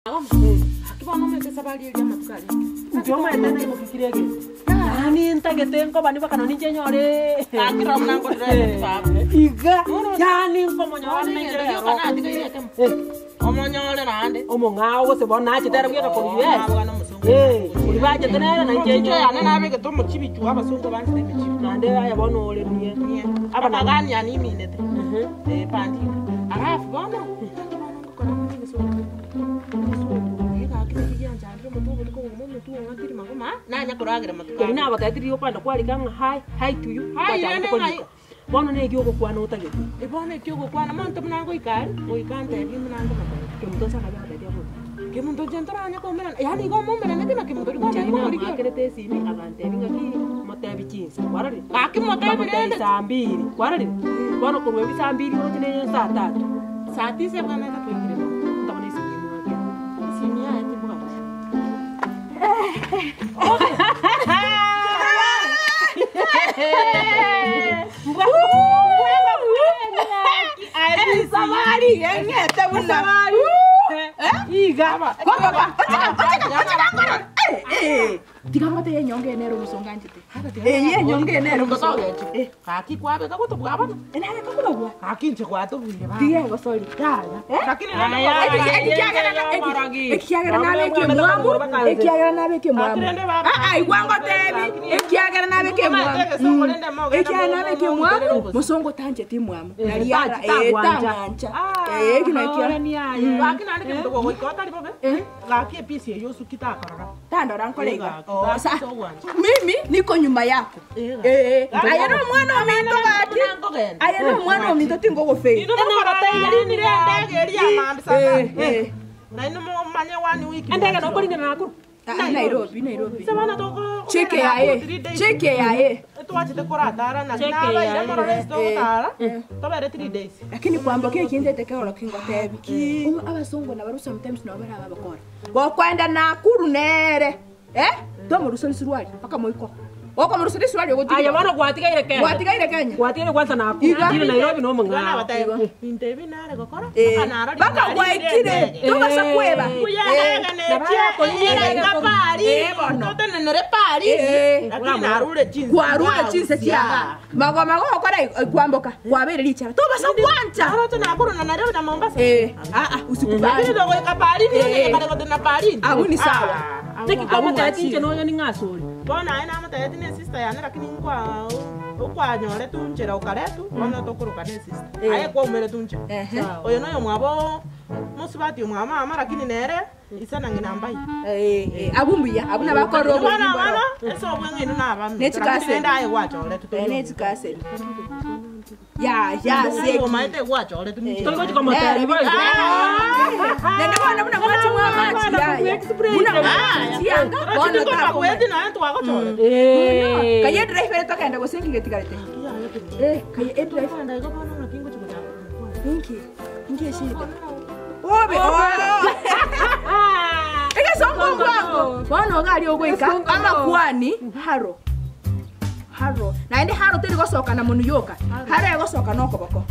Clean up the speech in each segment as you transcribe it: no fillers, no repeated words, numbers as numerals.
Gaki bono omanyete esabari eria amatuko aria. Inche omanyete naimokikire egento, yaani ntagete nkobani mpaka nonye inche nyore Gaki rora buna nkorera baba. Iga, yaani nkomonyora Bono buna egento inche gioka rero. natigaire ekemo. Omonyore naende. Omong'ao gose bono nachete ere bweka korwa US. Nabwana omosongo. Oria bachete nere na inche Inche yane nyore. nabegete omochibi chwa abasongo banchete emechibi. Naende aye bono ore nie. Nie. Aba nabo. Amagani ane iminete. Epandika. Alafu bono, naki bono ngokora buna egesongo. Keria nagotebirie riria okoenda kwarika ng'a hi, hi to you, Hi, gwachaka rende korika. ng'ai? Bono neki ogokwana otagete. Bono eki ogokwana monto buna ngoika aria, goika ntebie buna ngomotebia. Kemunto nse akabia agotebia bobe. Kemunto inche ntoranya koumerana, yaani igo moumeranete na kemunto riria Inche kwamanya komorigia ore. namoakerete esimi agantebia ng'aki motebi chinsa, kwarorire? Gaki motebi Nkamotebia rende. saa mbiri, kwarorire? Bono korwa ebi saa mbiri oroche neye saa tatu. Saa tisa ebwenerete twaikire bono. Ntabona esimi emwakere. Esimi yaye tibwati. Esabari eng'ete buna Iga. Tiga ngote enyonga eye nere omosongo anchete. Eye enyonga eye nere omosongo. Totogechi. Gaki kwabeka gotobua abana. Nabeka kobabua. Gaki inche gwatobuire baba. Tiga egosori. Yaya. Lakini rende Aya, baba- aya, Ekiagera aya, omorogi. ekiagera nabeke mwamu ekiagera nabeke mwamu Rende baba. Ah, ah, igwa ngotebi ekiagera nabeke mwamu ekiagera nabeke mwamu mosongo tancheti mwamu nari ara eh, tang'ancha Eh, eki nakio Gaki naende kemunto gogoika otari bobe. Gaki episi eywo osuki takorora. tandora nkore iga Gaki, Oh, gaki sa- togwancha. mimi niko nyuma yako Eh, Eh, aye no omwana ominto gaki Buna nkogenda. aye no omwana ominto tingogofeira Inwe mokoroteiga rinire endege eria ya maambia saa tano. Eh, eh. Na inwe momanye one week. Endege nokorina Nakuru. Ah, Nairobi Nairobi Ase bono toko- cheke kogenda yaye Nakuru three days. cheke yaye Twachete koratara naki Cheke nabaire yaye. morore ase togotara, tobere three days. lakini kwamboka ekintete kegoro kingotebi Omo abasongo nabaru sometimes nabo bare ababakora gokwenda Nakuru nere eh tomoruseria suruari mpaka moiko okomoruseria suruari Aye ogotiga bono gwatigaire Kenya. gwatigaire Kenya Gwatigaire kwanza Nakuru. Iga. Tire Nairobi no Igo omong'ao. nabatebia, binto ebi nare gokora, Eh, mpaka narorire mpaka narire gwaikire endege. tobasa kweba Buya Eh, endege nechie, iyeraika Paris, Eh, bono. totenenere Paris, Eh. lakini narure chinse kwarure chiao. chinse chia magoma gogokora kwamboka kwabere richara tobasa kwancha Naroche Nakuru na Nairobi na Mombasa. eh ah ah usikubali Lakini togoika Paris, niye Eh. kare gotena Paris. Abu ni sawa. Ah, Naki abu- kwamotebia inche nonya ning'asore. Bono aye namotebeti ne sister yane lakini nkwa okwanyoretu nchera okaretu bono tokoroka ne sister. Eh. Aye kwaumeretu nchera. Ehe. Oyo noyo mwabo mosubati omwabo mama lakini nere ise na ng'ina mbai. Eh, eh, abu mbuya abu nabakora Bono oborimo abana ase obweng'aino nabamino. Ne chikaseni. Lakini rende aye gwachoretu Eh, ne chikaseni ya ya seki omaete gwachoretu ninche. Togochi komotebia boigo. nende bono buna mwachi mwamachi yaya buna mwachi yanga bono Lakini takomanya twakweti naye twagochoretu. Eh. kaye drive tokenda gose nkigetigarete eh kaye e drive Kogenda igo bono ng'aki ngochi gochaka komokwana. inki inki eshida obe oh egesongo bwango bono gari ogoika amakwani haro haro naende haro teri gosoka na monu yoka haro egosoka nokoboko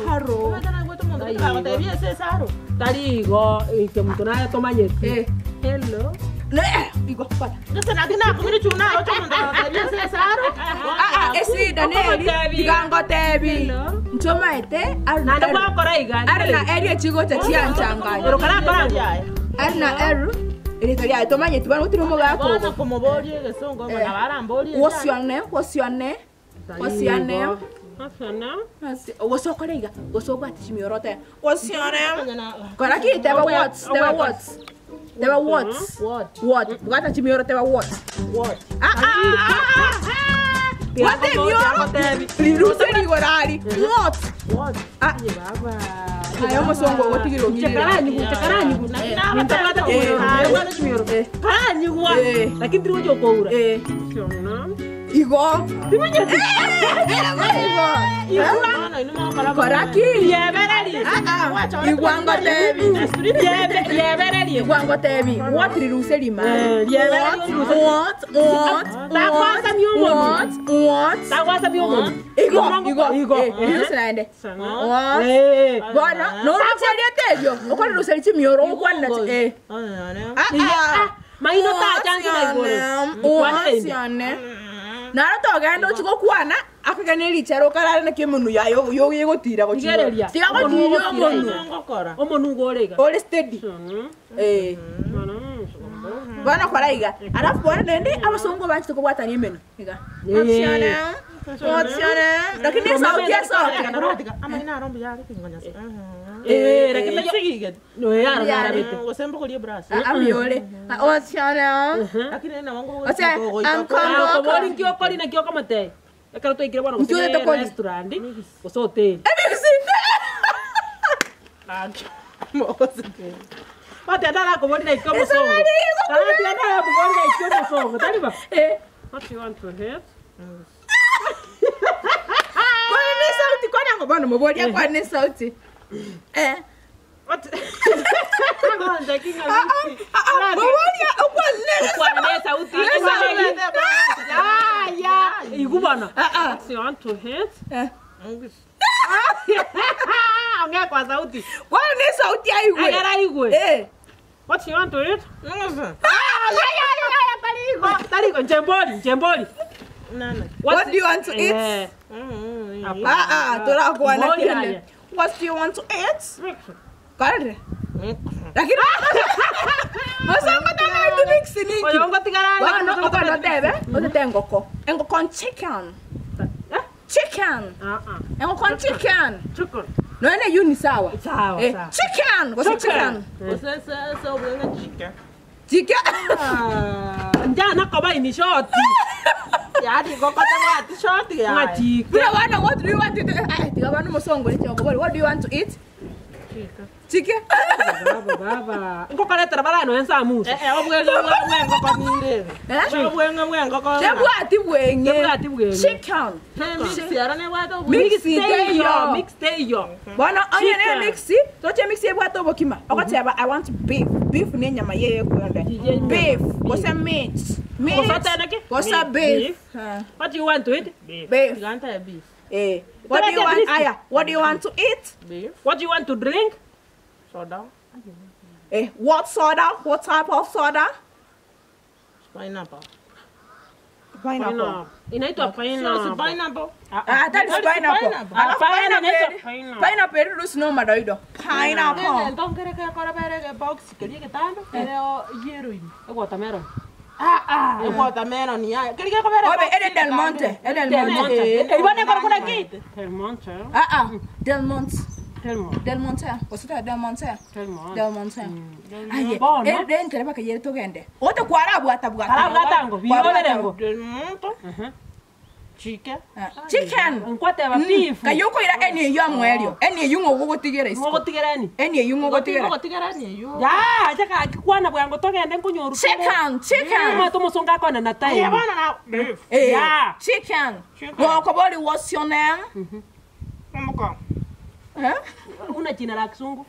haro Omanyete naigwete omonto gotagotebia ase esaro. Tari igo kemunto naye tomanyeti. eh Hello. ne igo pata Gose naki nakumire chuna naroche omonto agotebia ase esaro. Ah, ah, esida neri Okomotebi. tigangotebi Hello. nchomaete Naende gwakora iga. ari na eri echigocha chianchanganya Ero karakora ngo. ari na eru erita riaye tomanyeti bana gotiri omogaka Bono ogo komoboria egesongo Eh. na baramborie. what's your name what's your name what's your name What's your name? gose okore iga gose obwate chimioro otebe what's your name kora ki teba what teba what teba what What? what bwata chimioro teba what What? ah ah ah ah bwate emioro riruse rigorari what What? ah Aye baba. ayo omosongo ogotigire ong'irire Chakaranyigwa, chakaranyigwa. Nintabwate Eh. kumanya. Bwana chimioro. Eh. Karanyigwa. Eh. Lakini tiri gocha okoura. eh What's your name? igo igo Bono inwe mogokora kora ki Yebereri. Ah, ah, igwango tebi. Riebererie. Igwango tebi. What riruse rimare. Eh, riebererie What? What? What? Takwasa miomo. What? What? Tagwasa miomo. Igo, igo, Igo. Eh, riruse naende. What? Eh. Bono, norucherie tebio. Okoriruse chimioro okwanna eh. Ah, ah. Maino tachangi na igoro. Wasiane. Naro togenda ochigokwana akagana erichero okarare naki emonu yayo yogotira Igereria. Tiga gotiria omonu. Omonu gorega. Ore steady. Eh. Bono kora iga. Alafu bono nende abasongo banchete kobwatania emenu. Iga. Wasiane. Wasiane. Lakini sauti esoke. Eh, lakini no yara narabete. Ambiore. Wasiane. Ose, I'm Ah, combo. kobori nkio kori na kio kamate. Ekero twaikire bono Nkio gose tokori. restaurant gose hoteli. Ebisinde. Batendara kobori na ikio mosongo. Batendara kobori na ikio mosongo. Tari ba. Eh. What you want to hit? Kwani ni sauti kwani ngo bono muboria kwani ni sauti. Eh. What? Ngonja kinga. Ah, ah, ah, muboria ukwani Kwa ne sauti. Ya ya. Igubana. Ah ah. What you want to hit? Eh. Ongea kwa sauti. Kwani ni sauti aigwe. Agara igwe. Eh. What you want to eat? Tariko njemboli, njemboli. What do you want to eat? Eh. Ah ah, turakwana Mbori kile. aye. What do you want to eat? Karre. Lakini Masanga tana itu mix niki. Oyongo tigara. Bono okono tebe, otete engoko. Engoko chicken. Eh? Chicken. Ah ah. Engoko chicken. Chicken. Noene yu ni sawa. Sawa, Eh, sawa. chicken, gose chicken. Chicken. Njana koba ini short. Ngachike. Bila wana what do you want to eat? Ah, tiga bana musongo ni choko. What do you want to eat? Chicken. Baba baba. Ngokaletera balano ensa musa. Eh? Chebwati bwenge. Chebwati bwenge. Chicken. Mix Mix it Mix teyo. Bwana onye ne Chicken. mix, toche mix ebwate obokima. Okoteba I want beef. Beef ne nyama ye kwende. Ye nyama. Beef. Gose meat. Meat. Gose teneke? Gose Meat. beef. What do you want to eat? Beef. Eh. What do you want? Aya, what do you want to eat? What do you want to drink? Eh, what soda? What type of soda? Pineapple. Pineapple. Inaitwa pineapple. Ah, that is pineapple. pineapple. Alafu Hapana, pineapple. inaitwa pineapple. Pineapple iruhusu no madoido. Pineapple. Watermelon. Obe, ede Del Monte. Ede Del Monte. Eh, ibane kwa kuna ki? Del Monte. Ah ah, Del Monte. Del Monte. Del Monte. Osita Del Monte. Del Monte. Del Monte. Aye. Bono. Ede ntere baka yere togende. Ote kwara bwata bwata. Karabwata ngo, biyoberengo. Chicken. Chicken. Nkwateba beef. Kayoko ira eni yo amwelio. Eni yu ngogotigera isiko. Ngogotigerani. Eni yu ngogotigera. Ya, chaka kikwana bwango togende nkunyoru. Chicken, chicken. Mwa tomusonga kona na time. Eh, Yeah. Chicken. Ngokoboli what's your name? Eh? Una jina la kisungu?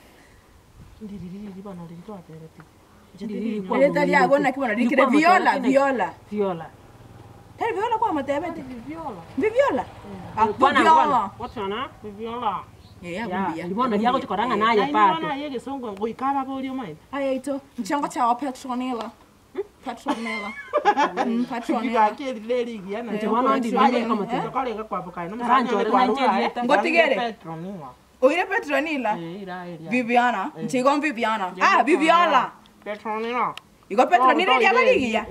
Leta lyago nakibona likire Viola, Viola. Viola. Tari Viola kwa matebete. Viola. Viola. Ah, Bwana Viola. bwana. What's your name? Eh, Ya, yabumbia. libona lyago chikoranga naye pato. Aya ito, mchango cha Petronella. Petronella. Petronella. Bwana ndi ndiye kama tete. Oire Petronella. Viviana. Nchigo Viviana. Ah, Viviola. Igo Petronella lyabaligiya.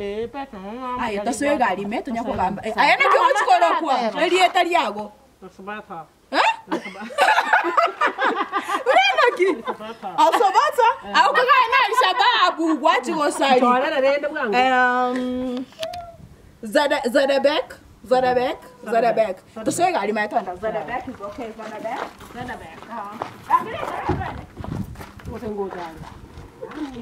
Aye tasoye galime tonya kugamba. Aya nakyo ochikorokwa. Elieta lyago. Sabata. Eh? Urenaki. Alsobata. Au kaka na Al-Shabaab gwachigosari. Chorera rende bwangu. Zada Zadabek, Zadabek, Zadabek. Tasoye galime tonda. Zadabek is okay. Zadabek. Zadabek. Ah. Ngoja.